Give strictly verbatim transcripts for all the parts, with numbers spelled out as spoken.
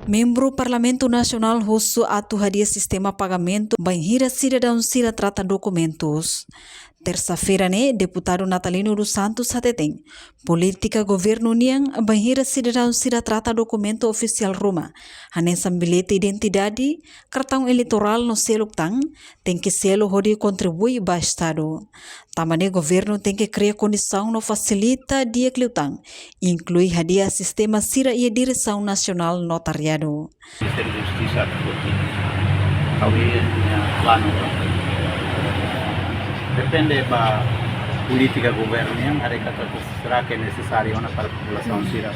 Membru Parlamentu Nasionál husu atu hadi'a sistema pagamentu bainhira sidadaun sira trata dokumentus. Tersa-feira ne'e, Deputadu Natalino dos Santos hateten, polítika governu nian bainhira sidadaun sira trata dokumentu ofisiál ruma, hanesan billete identidade, kartaun eleitorál no seluk tan, tenke selu hodi kontribui ba Estadu. Tanba ne'e governu tenke kria kondisaun no fasilita di'ak liután, inklui hadi'a sistema sira iha Diresaun Nasionál Notariadu. Ministériu Justisa, ha'u iha planu. Depende ba polítika governu nian, haree katak será que é necessário ona para populasaun sira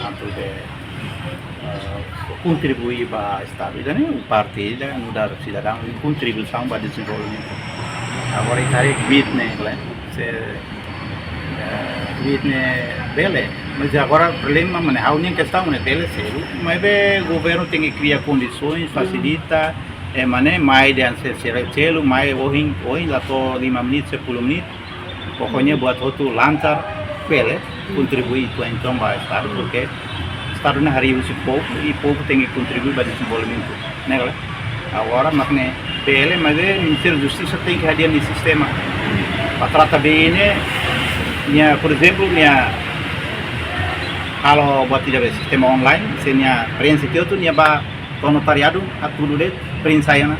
atu be, eh, kontribui ba Estadu. Ida-ne'e parte ida nu'udar sidadaun kontribuisaun ba dezenvolvimentu. Agora ita haree kbiit ne'e, né? Se, eh, kbiit ne'e bele. Mas agora problema mak ne'e, ha'u-nia kestaun mak ne'e bele selu. Maibé governu tenke kria kondisaun, fasilita, eh, mak ne'e mai dehan se, se selu, mai ohin, ohin la to'o lima menit, sepuluh menit. Pokoknya buat hotu lancar, bele kontribui uitoan ba Estadu, porque Estadu ne'e harii husi povu, i povu tenke kontribui ba dezenvolvimentu, ne'e ka lae? Agora mak ne'e bele, maibé Ministériu Justisa tenke hadi'a nia sistema. Para trata bem ne'e, nia, por ezemplu, nia halo buat ida be sistema online, se nia prenxe tiha hotu, nia bá to'o notariadu, hatudu de'it, prenxe ona.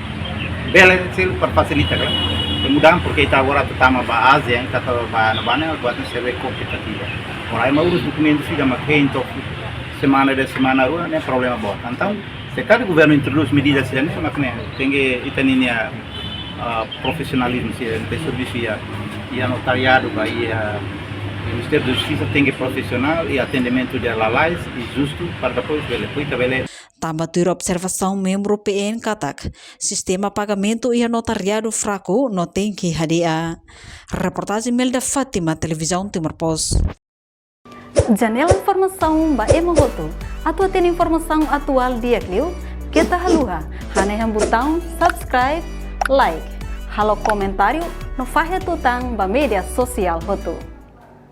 Bele selu para fasilita, ka lae? Mudah, porque ita agora atu tama ba ASEAN, ita tama ba ne'ebá ne'e, buat ne'e selu kompetitivu. Ora, ema urus dokumentu sira mak hein to'o semana, dua semana rua, ne'e problema boot. Entaun, se karik governu introdús medida sira-ne'e, mak ne'e tenke ita-nia, ah, profisionalizmu sira, ita servisu iha, iha notariadu, ba iha Ministériu Justisa tenke profisionál, i atendimentu di'ak, lalais i justu, para depois bele, depois ita bele. Tanba tuir observasaun membru P N katak, sistema pagamentu iha notariadu fraku no tenke hadi'a. Reportajen Melda Fátima, Televizaun Timor Post. Janela informasaun ba ema hotu. Atu hatene informasaun atuál di'ak liu, keta haluha hanehan butaun subscribe, like, halo komentáriu no fahe tutan ba média sosiál hotu.